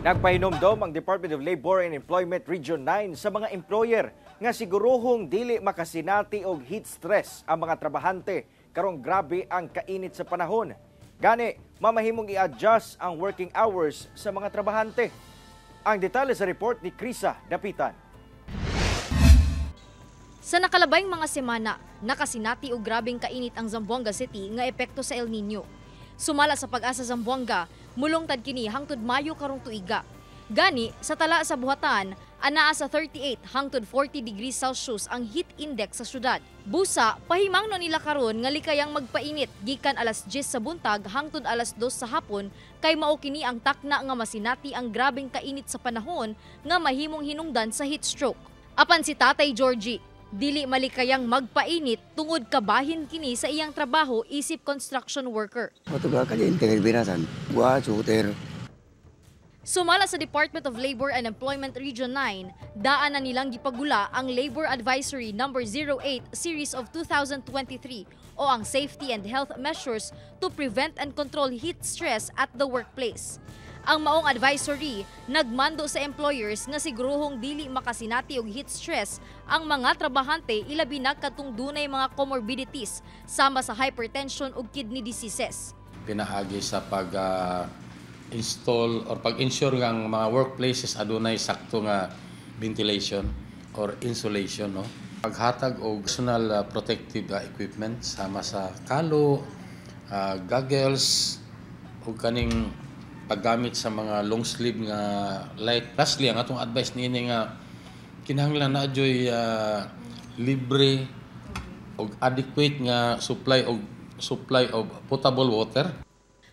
Nagpahinomdom ang Department of Labor and Employment Region 9 sa mga employer nga siguruhong dili makasinati og heat stress ang mga trabahante karong grabe ang kainit sa panahon. Gani, mamahimong i-adjust ang working hours sa mga trabahante. Ang detalye sa report ni Krisa Dapitan. Sa nakalabayng mga semana, nakasinati og grabeng kainit ang Zamboanga City nga epekto sa El Nino. Sumala sa Pag-asa Zamboanga, mulungtad kini hangtod Mayo karong tuiga. Gani, sa tala sa buhatan, anaa sa 38 hangtod 40 degrees Celsius ang heat index sa syudad. Busa, pahimangno nila karon nga likayang magpainit gikan alas 10 sa buntag hangtod alas 2 sa hapon kay mao kini ang takna nga masinati ang grabeng kainit sa panahon nga mahimong hinungdan sa heat stroke. Apan si Tatay Georgie, dili malikayang magpainit tungod kabahin kini sa iyang trabaho isip construction worker. Ato ka kaliente kay birasan. Wa shooter. Sumala sa Department of Labor and Employment Region 9, daan na nilang gipagula ang Labor Advisory Number 08 Series of 2023 o ang Safety and Health Measures to Prevent and Control Heat Stress at the Workplace. Ang maong advisory nagmando sa employers nga siguruhong dili makasinati og heat stress ang mga trabahante, ilabi na kadtong dunay mga comorbidities sama sa hypertension ug kidney diseases. Pinaagi sa pag install or pag-ensure nga ang mga workplaces adunay sakto nga ventilation or insulation, no, paghatag og personal protective equipment sama sa kalo, goggles ug kaning paggamit sa mga long sleeve nga light. Lastly, ang atong advice niini nga kinahanglan na adyoy libre og adequate nga supply of potable water.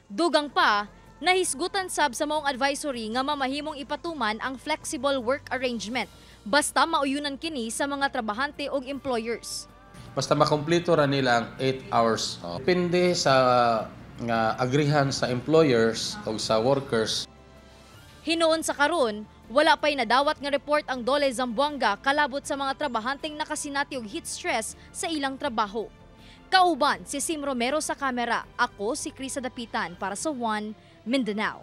Dugang pa, nahisgutan sab sa maong advisory nga mamahimong ipatuman ang flexible work arrangement basta mauyunan kini sa mga trabahante og employers. Basta makompleto ra nila ang 8 hours. Oh. Depende sa nga agrihan sa employers o sa workers. Hinuon sa karon, wala pa'y nadawat nga report ang DOLE Zamboanga kalabot sa mga trabahanteng nakasinati og heat stress sa ilang trabaho. Kauban si Sim Romero sa kamera, ako si Krisa Dapitan para sa One Mindanao.